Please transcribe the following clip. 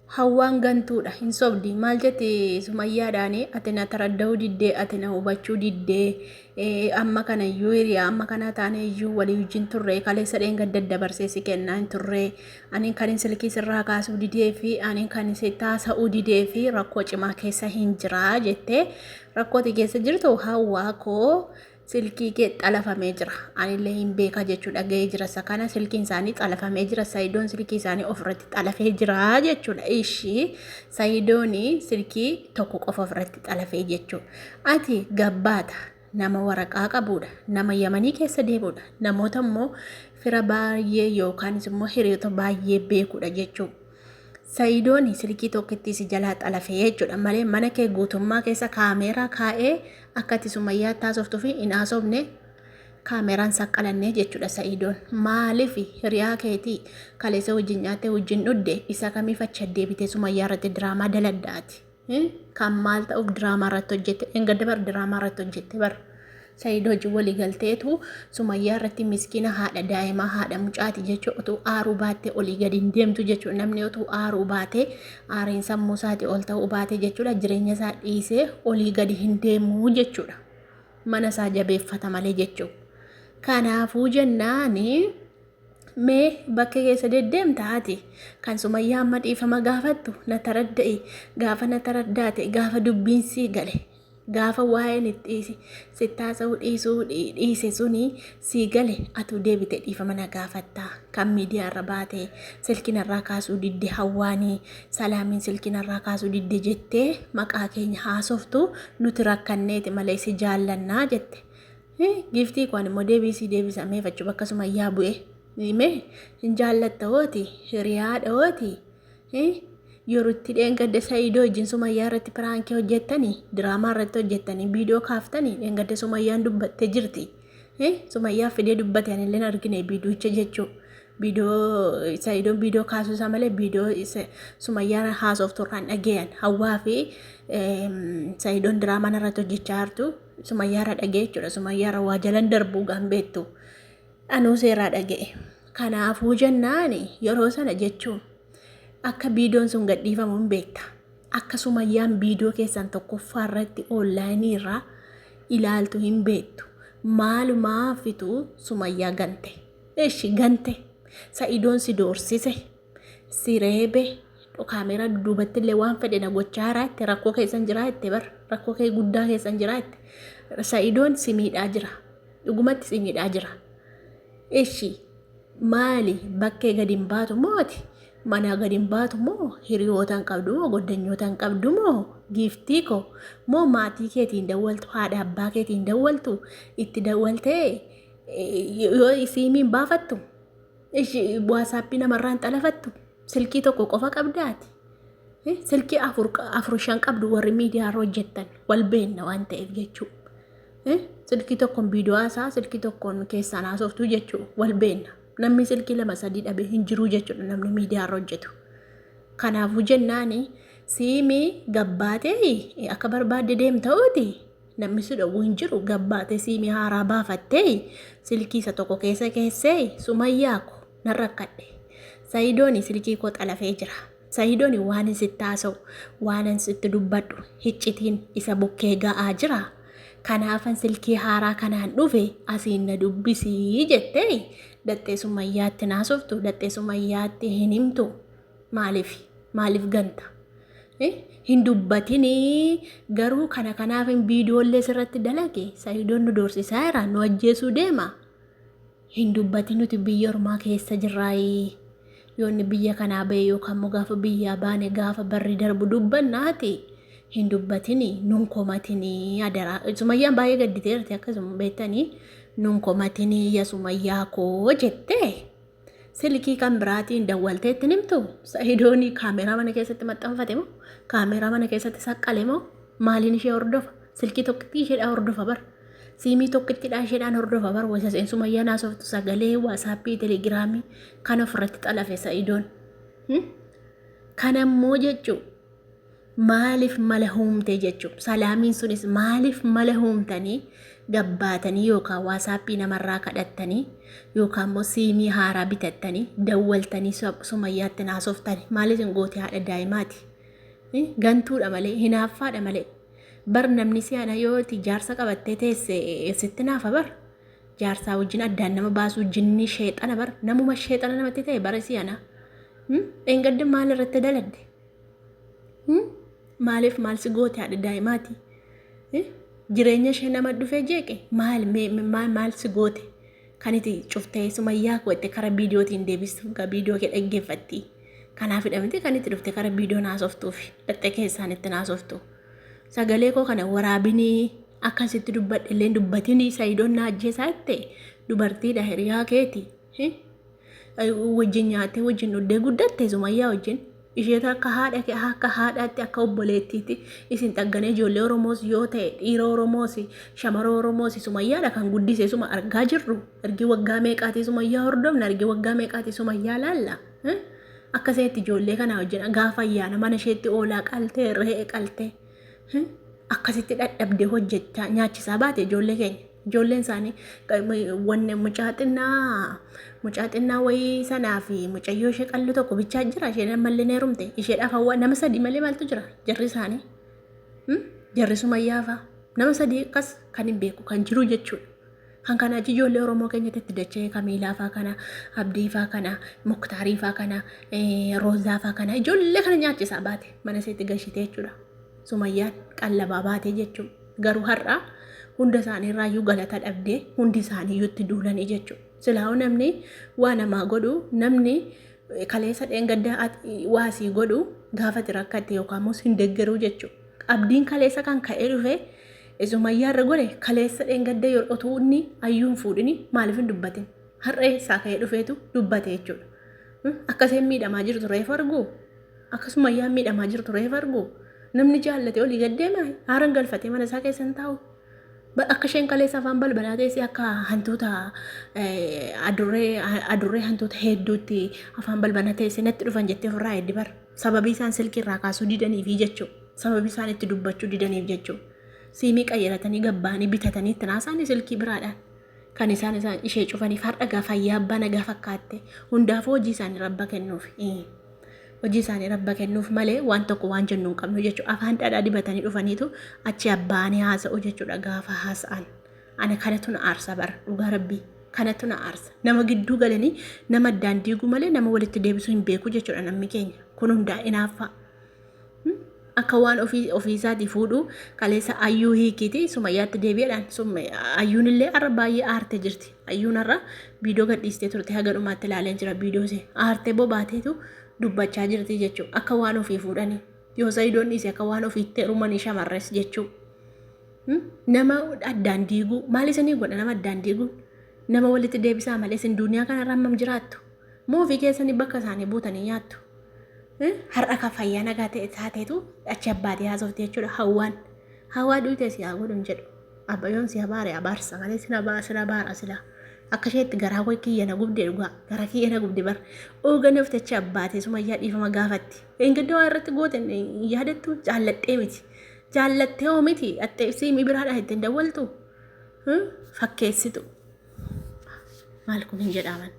Hawwaan gantuudha hin sobdi maal jetti sumayyaadhaani ati na taradda'uu diddee ati na hubachuu diddee amma kana iyyuu hiriyaa amma kana taane iyyuu walii wajjin turre kaleessa dheengadda dabarsee si kennaa hin turre ani kan hin silkii sirraa kaasuu didee fi ani kan si taasa'uu didee fi rakkoo cimaa keessa hin jiraa jettee rakkooti keessa jirtu hawwaa koo Silkii kee xalafamee jira. Anillee hin beeka jechuu dhaga'ee jira. Isa kana silkiin isaanii xalafamee jira. Sayidoon silkii isaanii ofirratti xalafee jira jechuudha. Ishii sayidoon silkii tokko qofa ofirratti xalafee jechuudha. Ati gabbaata. Nama waraqaa qabuudha. Nama yamanii keessa deemuudha. Namoota immoo fira baay'ee yookaanis immoo hiriyoota baay'ee beekuudha jechuudha. Sayidoon silkii tokkittii si jalaa xalafee jechuudha malee mana kee guutummaa keessa kaameeraa kaa'ee akka ati sumayyaatti haasoftuu fi hin haasofne kaameeraan saqqalannee jechuudha Sa'idoon. Maaliif hiriyaa keetii kaleessa wajjin nyaattee wajjin dhudde isa kamiif achi deebitee sumayyaa irratti diraamaa daladdaati. Kan maal ta'uuf diraamaa irratti hojjette engadda bar diraamaa irratti hojjette bar. Sa'iid hojii walii galteetu sumayyaa irratti miskiina haadha daa'imaa haadha mucaati jechuun utuu aaruu baattee olii gadi hin deemtu jechuudha. Namni utuu aaruu baatee aariin sammuu isaatii ol ta'uu baate jechuudha jireenya isaa dhiisee olii gadi hin deemu jechuudha. Mana isaa jabeeffata malee jechuudha. Kanaafuu jennaani mee bakka keessa deddeemta ati kan sumayyaa amma dhiifama gaafattu na taradda'i gaafa na taraddaate gaafa dubbiin sii gale Gaafa waa'een itti sitti haasa'uu dhiisuu dhiise suni sii gale atuu deebite dhiifama na gaafatta. Kan miidiyaa irra baate silki narraa kaasuu didde hawwaanii salaamiin silki narraa kaasuu didde jettee maqaa keenya haasoftu nuti rakkanneeti malee si jaallannaa jette. Giiftii koo ani immoo deebii sii deebisa mee fachu bakka sumayyaa bu'e. Mee hin jaallatta hooti hiriyaadha hooti. Yeroo itti dheengadda Sa'iidoo wajjin Sumayyaa irratti piraankii hojjettanii diraamaa irratti hojjettanii viidiyoo kaaftanii dheengadda Sumayyaan dubbattee jirti. Sumayyaa fidee dubbate ani illee argine viidiyocha jechuu. Viidiyoo Sa'iidoon viidiyoo kaasuu isaa malee viidiyoo Sumayyaan haasoftu irraan dhageeyan. Hawwaa fi Sa'iidoon diraamaan irratti hojjechaa jirtu Sumayyaa irra dhagee jechuudha. Sumayyaa irra waa jalan darbuu gaan beektu. Anuu seerraa dhaga'e. Kanaafuu jennaan yeroo sana jechuun akka viidiyoon sun gadhiifamu hin beekta. Akka sumayyaan viidiyoo keessan tokkoffaa irratti onlaayinii irraa ilaaltu hin beektu. Maalumaafitu sumayyaa gante. Eshi gante. Sa'idoon si doorsise. Si reebe. Kaameeraa dudduubatti illee waan fedhe na gochaa jira jette rakkoo keessan jira jette bar rakkoo kee guddaa keessan jira jette. Sa'idoon si miidhaa jira. Dhugumatti si miidhaa jira. Eshi maali bakkee gadi hin baatu moo ati manaa gadi hin baatu moo hiriyoota hin qabdu moo goddanyoota hin qabdu moo giiftii koo moo maatii keetiin dawwaltu haadha abbaa keetiin dawwaltu itti dawwaltee yoo siimiin baafattu ishi waasaappii namarraa hin xalafattu silkii tokko qofa qabdaati. Silkii afur afur shan qabdu warri miidiyaa irra hojjettan wal beenna waan ta'eef jechuudha. Silkii tokkoon viidiyoo haasaa silkii tokkoon keessaan haasoftuu jechuu wal beenna. Namni silkii lama sadii dhabe hin jiruu jechuudha namni miidiyaa irra hojjetu. Kanaafuu jennaani siimii gabbaatee akka barbaadde deemta'uuti namni si dhowwu hin jiru gabbaatee siimii haaraa baafattee silkii isa tokko keessa keessee sumayyaa ko nan rakkadhe. Sayidooni silkii koo xalafee jira. Sayidooni waan sitti haasa'u waanan sitti dubbadhu hiccitiin isa bukkee ga'aa jira. Kanaafan silkii haaraa kanaan dhufe asiin na dubbisi jettee daxxee sumayyaatti naasoftu daxxee sumayyaatti hin himtu. Maaliif? Maaliif ganta? Hin dubbatinii garuu kana kanaaf hin viidiyoollee sirratti dalage sayidoon nu doorsisaa jira nu ajjeesuu deema. Hin dubbatin nuti biyya ormaa keessa jirraayii. Yoo inni biyya kanaa ba'e yookaan immoo gaafa biyyaa baane gaafa barri darbu dubbannaati hin dubbatini nun komatini adaraa. Sumayyaan baay'ee gadditeerti akkasuma beektanii nun komatini ya sumayyaa koo jettee silkii kan biraatiin dawwaltee ittiin himtu sa'idoonii kaameeraa mana keessatti maxxanfate moo kaameeraa mana keessatti saqqale moo maaliin ishee hordofa silkii tokkittii isheedhaa hordofa bara. Siimii tokkittidhaa isheedhaan hordofa bar wasa seen sumayyaan haasoftu sagalee waasaappii telegiraamii kan ofirratti xalafe sa'idoon. Kana immoo jechuu Maaliif mala huumte jechuun salaamiin sunis maaliif mala huumtanii gabbaatanii yookaan waasaappii namarraa kadhattanii yookaan immoo siimii haaraa bitattanii dawwaltanii Sumayyaatti naasoftani maaliif hin goote haadha daa'imaati. Gantuudha malee hinaaffaadha malee bar namni si'ana yoo itti jaarsa qabattee teesse sitti naafa bar jaarsaa wajjin addaan nama baasuu jinnii sheexana bar namuma sheexana namatti ta'e bara si'ana. Dheengadda maal irratti daladde? Maaliif maal si goote haadha daa'imaati? Jireenya ishee nama dhufee jeeqe maal maal maal si goote? Kan itti cuftee Sumayyaa koo itti kara viidiyootiin deebistu gaa viidiyoo kee dhaggeeffatti. Kanaaf hidhamte kan itti dhufte kara viidiyoo naasoftuuf dhaqxee keessaan itti naasoftu. Sagalee koo kana waraabinii akkasitti dubbadhe illee dubbatinii Sayidoon na ajjeesaa jette dubartiidha hiriyaa keeti. Wajjin nyaattee wajjin dhuddee guddatte Sumayyaa wajjin. Isheetu akka haadha kee akka haadhaatti akka obboleettiitti isin xagganee ijoollee Oromoos yoo ta'e dhiira Oromoos shamara Oromoos Sumayyaadha kan guddise suma argaa jirru. Ergi waggaa meeqaatii Sumayyaa hordofna ergi waggaa meeqaatii Sumayyaa laalla. Akka isheetti ijoollee kanaa wajjin gaafa ayyaana mana isheetti oolaa qaltee re'ee qaltee akkasitti dhadhabdee hojjechaa nyaachisaa baate ijoollee keenya. Ijoolleen isaanii wanne mucaa xinnaa mucaa xinnaa wayii sanaa fi mucayyoo ishee qallu tokko bichaa jira isheen ammallee ni heerumte isheedhaaf hawwa nama sadii malee maaltu jira jarri isaanii jarri Sumayyaa fa'a nama sadii akkas kan hin beeku kan jiru jechuudha. Kan kana achi ijoollee Oromoo keenyatti itti dacha'ee Kamiilaa fa'aa kana Abdii fa'aa kana Muktaarii fa'aa kana Roozaa fa'aa kana ijoollee kana nyaachisaa baate mana isheetti gashitee jechuudha. Sumayyaan qallabaa baatee jechuudha. Garuu har'a hunda isaanii irraayyuu galata dhabdee hundi isaaniiyyuu itti duulanii jechuudha. Silaa'uu namni waa namaa godhu namni kaleessa dheengadda waa sii godhu gaafa ati rakkatte yookaan immoo sin deeggaruu jechuudha. Abdiin kaleessa kan ka'ee dhufe Sumayyaa irra godhe kaleessa dheengadda yeroo otuu inni ayyuu hin fuudhini maaliif hin dubbatin? Har'a eessaa ka'ee dhufeetu dubbate jechuudha. Akka isheen miidhamaa jirtu reefu arguu Akka Sumayyaan miidhamaa jirtu reef argu namni jaallate olii gad deema haaran galfatee mana isaa keessa hin taa'u. Akka isheen kaleessa afaan balbalaa teessee akka hantuuta adurree adurree hantuuta hedduutti afaan balbalaa teessee natti dhufan jettee ofirraa eeddi bara. Sababii isaan silkii irraa kaasuu didaniifi jechuudha. Sababii isaan itti dubbachuu didaniif jechuudha. Siimii qayyaratanii gabbaanii bitatanii itti naasaan silkii biraadhaan. Kan isaan isaan ishee cufaniif har'a gaa fayyaa abbaa nagaa fakkaatte hundaafuu hojii isaanii rabba kennuuf. Hojii isaanii rabba kennuuf malee waan tokko waan jennu hin qabnu jechuudha. Afaan dhadhaa dibatanii dhufaniitu achi abbaanii haasa'u jechuudha gaafa haasa'an. Ana kanatu na aarsa bara dhugaa rabbii. Kanatu na aarsa. Nama gidduu galanii nama addaan diiguu malee nama walitti deebisuu hin beeku jechuudha namni keenya. Kun hundaa inaaffaa. Akka waan ofii ofii isaatii fuudhu kaleessa ayyuu hiikiiti Sumayyaatti deebi'edhaan ayyuun illee har'a baay'ee aarte jirti. Ayyuun har'a viidiyoo gadhiistee turte haga dhumaatti ilaaleen jira viidiyoo ishee aartee bobaateetu dubbachaa jirti jechuudha. Akka waan ofii fuudhanii yoo Sa'idoon dhiise akka waan ofiitti heerumanii shamarres jechuudha. Nama addaan diiguu maal isinii godha nama addaan diiguun nama walitti deebisaa malee isin duniyaa kanarra hammam jiraattu? Moo ofii keessanii bakka isaanii buutanii nyaattu? Har'a kan fayyaa nagaa ta'e taateetu achi abbaatee haasofte jechuudha hawwaan. Hawwaa duute si haa godhu hin jedhu. Abbayoon si abaare abaarsa malee sin abaa sin abaara sila. Akka isheetti garaa koo kiyya na gubde dhugaa garaa kiyya na gubde bar. Ooganii of achi abbaatee Sumayyaa dhiifama gaafatti. Engadda waa irratti goote hin yaadattu jaalladhee miti. Jaallattee hoo miti dhattee siimii biraadhaan ittiin dawwaltu. Fakkeessitu. Maal kun hin jedhaaman.